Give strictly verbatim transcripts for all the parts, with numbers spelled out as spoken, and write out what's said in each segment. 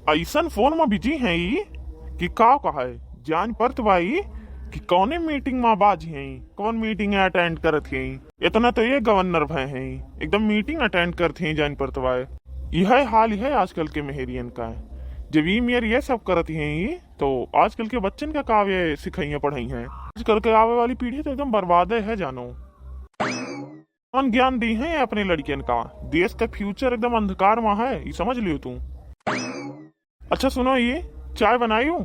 अइसन फोन मा बिजी हैं ई कि का कहे, जान परत बा ई कि कौने मीटिंग मा बाजी हैं, कौन मीटिंग अटेंड करत हैं। इतना तो ये गवर्नर भए हैं, एकदम मीटिंग अटेंड करत हैं, जान परत बा। यह हाल है आजकल के मेहरियन का। जब ई मेर ये सब करत हैं ई, तो आजकल के बच्चन का काव्य सिखाइया पढ़ाई हैं। आजकल के आवे वाली पीढ़ी तो एकदम बर्बादे है जानो। कौन ज्ञान दी है अपने लड़कियन का? देश का फ्यूचर एकदम अंधकार मा है, ई समझ लियो तू। अच्छा सुनो, ये चाय बनाई हूँ।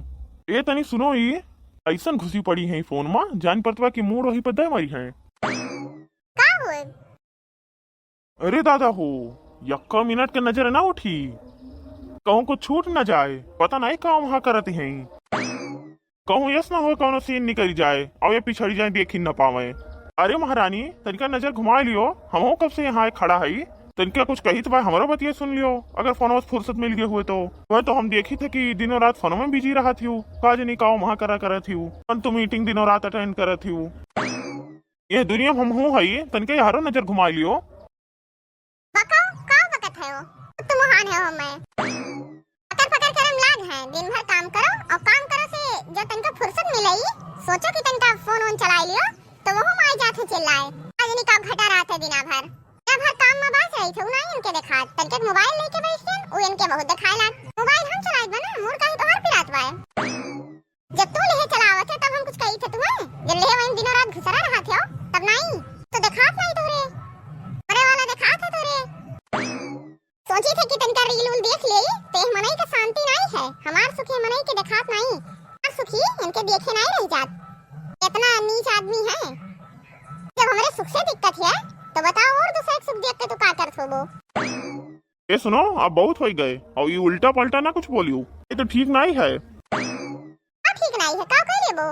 ए तनी सुनो, ये अइसन घुसी पड़ी है फोन मा, जान परत बा कि मूड वही पर दे मारी है। का होए? अरे दादा हो, यक्का मिनट के नजर ना उठी, कहूँ कुछ छूट ना जाए, पता नहीं का वहाँ करत हैं। कहूँ यस ना हो, कौनो सीन निकल जाए और ये पिछड़ी जाए, देखी न पावे। अरे महारानी, तनिका नजर घुमा लियो, हमहू कब से यहाँ खड़ा हई, तनिका कुछ कही तो भाई, हमरो बतिया सुन लियो, अगर फोन से फुर्सत मिल गई हुए तो। वह तो हम देखी थे कि दिनों रात फोन में बिजी रहा थी, का जानी का वहाँ करा करा थी, कौन तो मीटिंग दिनों रात अटेंड करा थी। ये दुनिया में हमहू हई, तनिका यारो नजर घुमा लियो। बकाओ, का बकत है वो? तू महान है हो मैं। पकड़ पकड़ करम लाग है, दिन भर काम करो और काम करो से जो तनिका फुर्सत मिले, सोचो कि तनिका फोन वोन चला लियो, तो वो माई जात है चिल्लाए। आज नहीं काम घटा रहा था दिना भर। दिन भर काम में बास रही थे, उ ना इनके देखा। तनिका मोबाइल लेके बैठ गए, वो इनके बहुत दिखाए लाग। मोबाइल हम चलाइत बा ना, मूड काहे तोहार पिरात बाए। जब तू लेहे चलावत है, तब हम कुछ कही थे तुम्हें? जब लेहे वहीं दिनों रात घुसरा रहा थे, तब नहीं। तो देखात नहीं तोरे। मरे वाला देखात है तोरे। सोची थे कि तनका रील उल देख ले, तो यह मनई का शांति नहीं है। हमार सुखी मनई के देखात नहीं। हमार सुखी इनके देखे नहीं रह जात। इतना नीच आदमी है। जब हमरे सुख से दिक्कत है, तो बताओ और दूसरे के सुख देख के तू का करत होबो? ए सुनो, अब बहुत होइ गए, और ये उल्टा पलटा ना कुछ बोलियो, ये तो ठीक नहीं है। का ठीक नहीं है, का कह लेबो?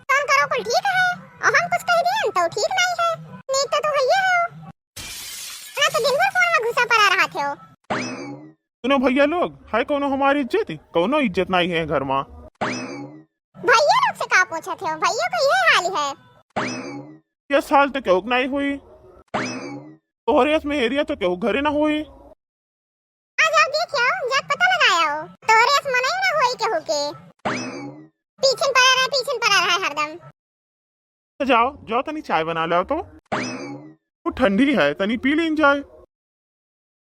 कौन करो कुल ठीक है, और हम कुछ कह दियन तो ठीक नहीं है, नीक तो तू हइये हो। ना तो दिन भर फोन में घुसा पड़ा रहा थे हो। सुनो भैया लोग, है कौनो हमारी इज्जत? कौनो इज्जत नहीं है घर में। भैया लोग से का पूछत हो, भैया को ये हाल है। ये साल तो क्यों नहीं हुई, तोहरे इसमें एरिया तो क्यों घरे ना हुई। आ जाओ, देखियो, जाके पता लगायो। तोरे अस मनई ना होई केहू के। पीछन पड़ा रहे, पीछन पड़ा रहे हरदम। तो जाओ, जाओ, तनी चाय बना लाओ तो। वो ठंडी है, तनी पी लीन जाए।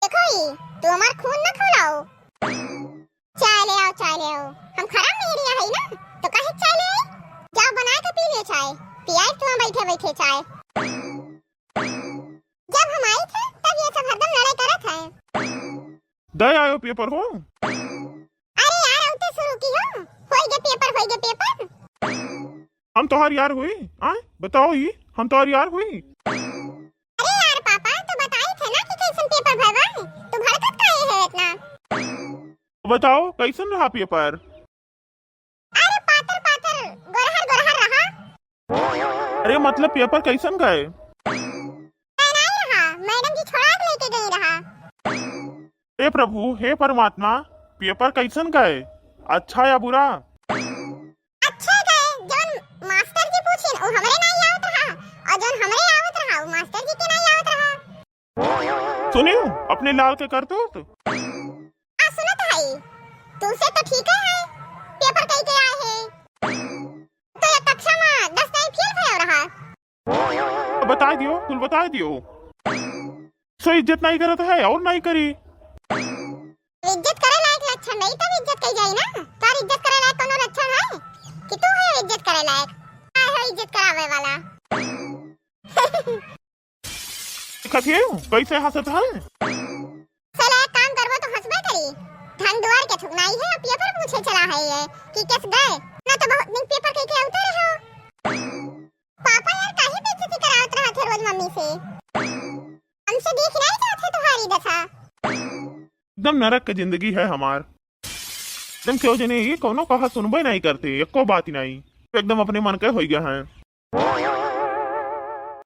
देखो ई, तू हमार खून ना खौलाओ। चाय ले आओ, चाय ले आओ। हम खराब नहीं रिया है ना, तो काहे चाय ले आई? जाओ बना के पी ले चाय। पियाई तू बैठे बैठे चाय। जब हम आई थे, तब ये सब हरदम लड़ाई करत है। दे आयो पेपर हो। अरे यार, अब तो शुरू की हो। होई गे पेपर, होई गे पेपर। हम तोहार यार हुई? आय, बताओ ई, हम तोहार यार हुई? अरे यार पापा, तो बताई थे ना कि कैसन पेपर भय बा। तू भड़कत काहे है इतना? बताओ, कैसन रहा पेपर? अरे पातर पातर, गोरहर गोरहर रहा। अरे मतलब पेपर कैसन गए? मैं नहीं रहा, मैडम जी छोड़ा के लेके गई रहा। हे प्रभु, हे परमात्मा, पेपर कैसन गए, अच्छा या बुरा? अच्छे गए, जौन मास्टर जी पूछिन, उ हमरे नहीं आवत रहा, और जौन हमरे आवत रहा, उ मास्टर जी के नहीं आवत रहा। सुनियो अपने लाल के करतूत। आ सुनत हई, तू से तो ठीक है, पेपर कई के आए है। तो एक कक्षा में दस नहीं फेल भयो रहा। बता दियो, कुल बता दियो। सो इज्जत नहीं करत है और नहीं करी। इज्जत करे लायक लक्षण नहीं, तब इज्जत कही जाई ना। तार इज्जत करे लायक कोनो लक्षण है कि तू है इज्जत करे लायक? काय है इज्जत करावे वाला? देखत है कैसे हंसत है। साला एक काम करबो तो हंसबे करी। धन दुआर के थुकनाई है, अब पेपर पूछे चला है ये कि कैस गए? ना तो बहुत दिन पेपर कह के उतरे हो। पापा यार, काहे बेइज्जती करावत रहत है रोज मम्मी से? हमसे देख नहीं जात है तुम्हारी दशा। एकदम नरक के जिंदगी है हमार। एकदम क्यों जने ये कोनो कहा सुनबे नहीं करते, एको बात ही नहीं। एकदम अपने मन के हो गया है।